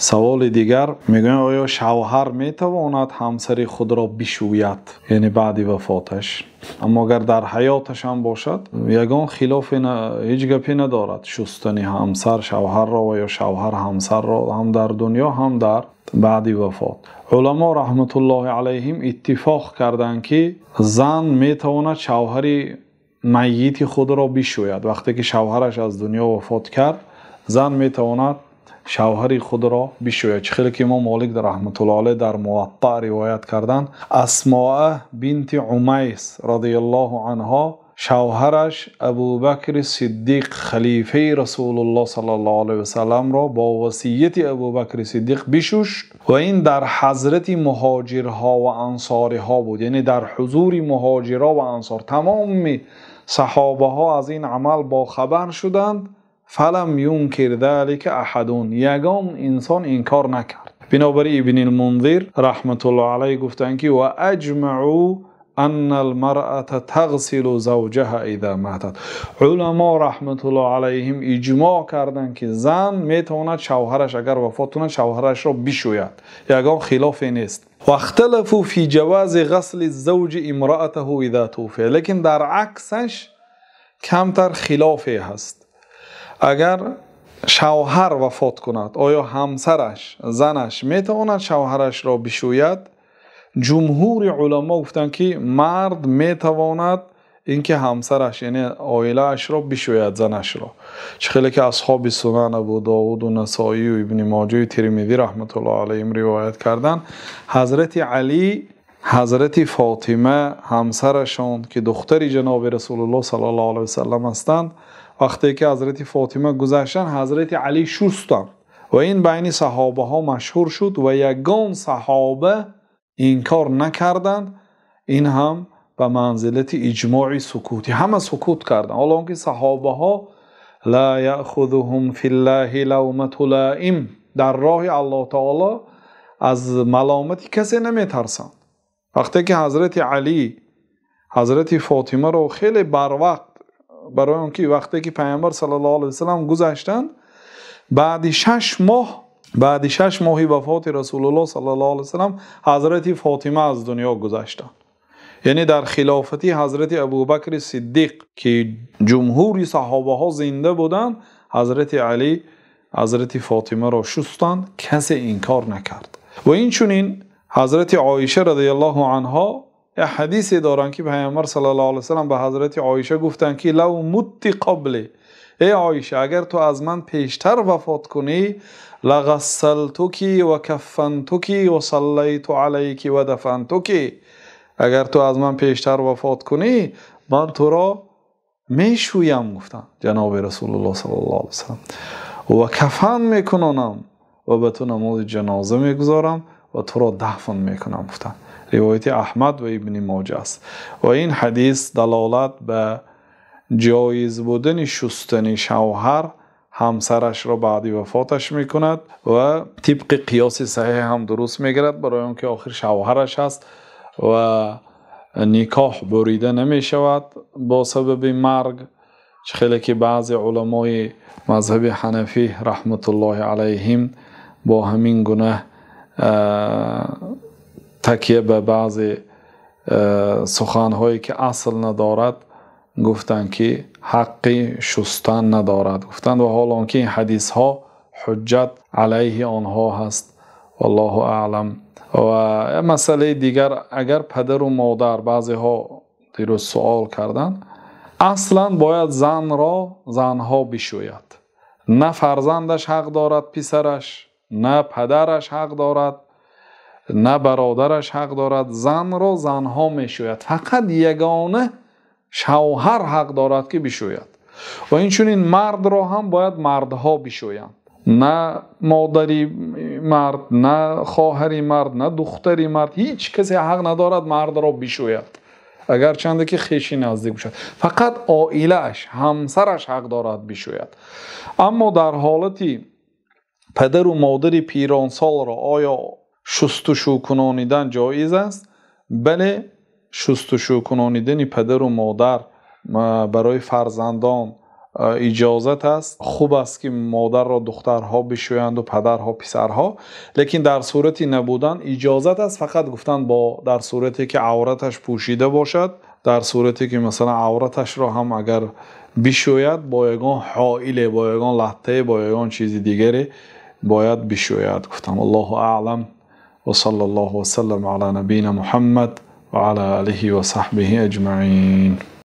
Саволи дигар мегӯянд, оё шавҳар метавонад ҳамсари худро бишӯяд, яъне баъди вафоташ? Аммо агар дар ҳаёташ ҳам бошад, ягон хилофе ҳеҷ гапе надорад. Шустани ҳамсар шавҳарро ва ё шавҳар ҳамсарро ҳам дар дунё, ҳам дар баъди вафот. Уламо раҳматуллоҳи алайҳим иттифоқ карданд, ки зан метавонад шавҳари майити худро бишӯяд. Вақте ки шавҳараш аз дунё вафот кард, зан метавонад шавҳари худро бишӯяд. Чӣ хеле ки имом Молик раҳматуллоҳи алайҳ дар Муватта ривоят карданд, Асмоа бинти Умайс розияллоҳу анҳо шавҳараш Абубакри Сиддиқ, халифаи Расулуллоҳ саллаллоҳу алайҳи васаллам ро бо васияти Абубакри Сиддиқ бишушт ва ин дар ҳазрати муҳоҷирҳо ва ансориҳо буд, яъне дар ҳузури муҳоҷирҳо ва ансор. Тамоми саҳобаҳо аз ин амал бохабар шуданд. Фалам юнкир залика аҳадун, ягон инсон инкор накард. Бинобар ин Ибни Мунзир раҳматуллоҳи алайҳ гуфтанд, ки ва аҷмаъу аннал маръата тағсилу завҷаҳа иза матат. Уламо раҳматуллоҳи алайҳим иҷмоъ карданд, ки зан метавонад шавҳараш агар вафот кунад шавҳарашро бишӯяд, ягон хилофе нест. Вахталафу фи ҷавази ғасли завҷи имраатаҳу иза туфия, лекин дар аксаш камтар хилофе ҳаст. Агар шавҳар вафот кунад, оё ҳамсараш, занаш метавонад шавҳарашро бишӯяд? Ҷумҳури уламо гуфтанд, ки мард метавонад инки ҳамсараш, яъне оилаашро бишӯяд, занашро. Чӣ хеле ки асҳоби сунан Абу Довуд ва Насоӣ ва Ибни Моҷа ва Термизӣ раҳматуллоҳи алайҳим ривоят карданд, Ҳазрати Алӣ Ҳазрати Фотима ҳамсарашон, ки духтари ҷаноби Расулуллоҳ саллаллоҳу алайҳи васаллам ҳастанд, вақте ки Ҳазрати Фотима гузаштанд, Ҳазрати Алӣ шустанд ва ин байни саҳобаҳо машҳур шуд ва ягон саҳоба инкор накарданд. Ин ҳам ба манзилати иҷмои сукутӣ, ҳама сукут карданд. Ҳоло онки саҳобаҳо ла яъхузуҳум филлаҳи лавмату лаим, дар роҳи Аллоҳ таоло аз маломати касе наметарсанд. Вақте ки Ҳазрати Алӣ Ҳазрати Фотимаро хеле барвақт, барои он ки вақте ки Паёмбар саллаллоҳу алайҳи васаллам гузаштанд, баъди 6 моҳ, баъди 6 моҳи вафоти Расулуллоҳ саллаллоҳу алайҳи васаллам Ҳазрати Фотима аз дунё гузаштанд. Яъне дар хилофати Ҳазрати Абубакри Сиддиқ, ки ҷумҳури саҳобаҳо зинда буданд, Ҳазрати Алӣ Ҳазрати Фотимаро шустанд, касе инкор накард. Ва инчунин Ҳазрати Оиша розияллоҳу анҳо як ҳадисе доранд, ки Паёмбар саллаллоҳу алайҳи васаллам ба Ҳазрати Оиша гуфтанд, ки лав мутти қабли, эй Оиша, агар ту аз ман пештар вафот кунӣ, лағассалтуки ва каффантуки ва саллайту алайки ва дафантуки, агар ту аз ман пештар вафот кунӣ, ман туро мешӯям, гуфтанд ҷаноби Расулуллоҳ саллаллоҳу алайҳи васаллам, ва кафан мекунонам ва ба ту намози ҷаноза мегузорам ва туро дафн мекунам, гуфтанд. Ривояти Аҳмад ва Ибни Моҷа аст. Ва ин ҳадис далолат ба ҷоиз будани шустани шавҳар ҳамсарашро баъди вафоташ мекунад ва тибқи қиёси саҳеҳ ҳам дуруст мегирад, барои он ки охир шавҳараш аст ва никоҳ бурида намешавад бо сабаби марг. Чӣ хеле ки баъзе уламои мазҳаби ҳанафӣ раҳматуллоҳи алайҳим бо ҳамин гуна такя ба баъзе суханҳое ки асл надорад гуфтанд, ки ҳаққи шустан надорад, гуфтанд, ва ҳол он ки ин ҳадисҳо ҳуҷҷат алайҳи онҳо ҳаст. Валлоҳу аълам. Ва масъалаи дигар, агар падару модар, баъзеҳо дирӯз суол карданд, аслан бояд занро занҳо бишӯяд. На фарзандаш ҳақ дорад писараш, на падараш ҳақ дорад, на бародараш ҳақ дорад. Занро занҳо мешӯяд, фақат ягона шавҳар ҳақ дорад ки бишӯяд. Ва инчунин мардро ҳам бояд мардҳо бишӯянд, на модари мард, на хоҳари мард, на духтари мард, ҳеҷ касе ҳақ надорад мардро бишӯяд, агарчанде ки хеши наздик бошад. Фақат оилааш, ҳамсараш ҳақ дорад бишӯяд. Аммо дар ҳолати падару модари пиронсолро оё шустушӯ кунонидан ҷоиз аст? Бале, шустушӯ кунонидани падару модар барои фарзандон Иҷозат аст, хуб аст, ки модарро духтарҳо бишӯянд ва падарҳо писарҳо, лекин дар сурати набудан иҷозат аст, фақат гуфтан бо дар сурате ки авраташ пӯшида бошад, дар сурате ки масалан авраташро ҳам агар бишӯяд, бо ягон ҳоиле, бо ягон латтае, бо ягон чизи дигаре бояд бишӯяд, гуфтам. Аллоҳу аълам ва саллаллоҳу васаллам ала набийина Муҳаммад ва ала олиҳи ва саҳбиҳи аҷмаин.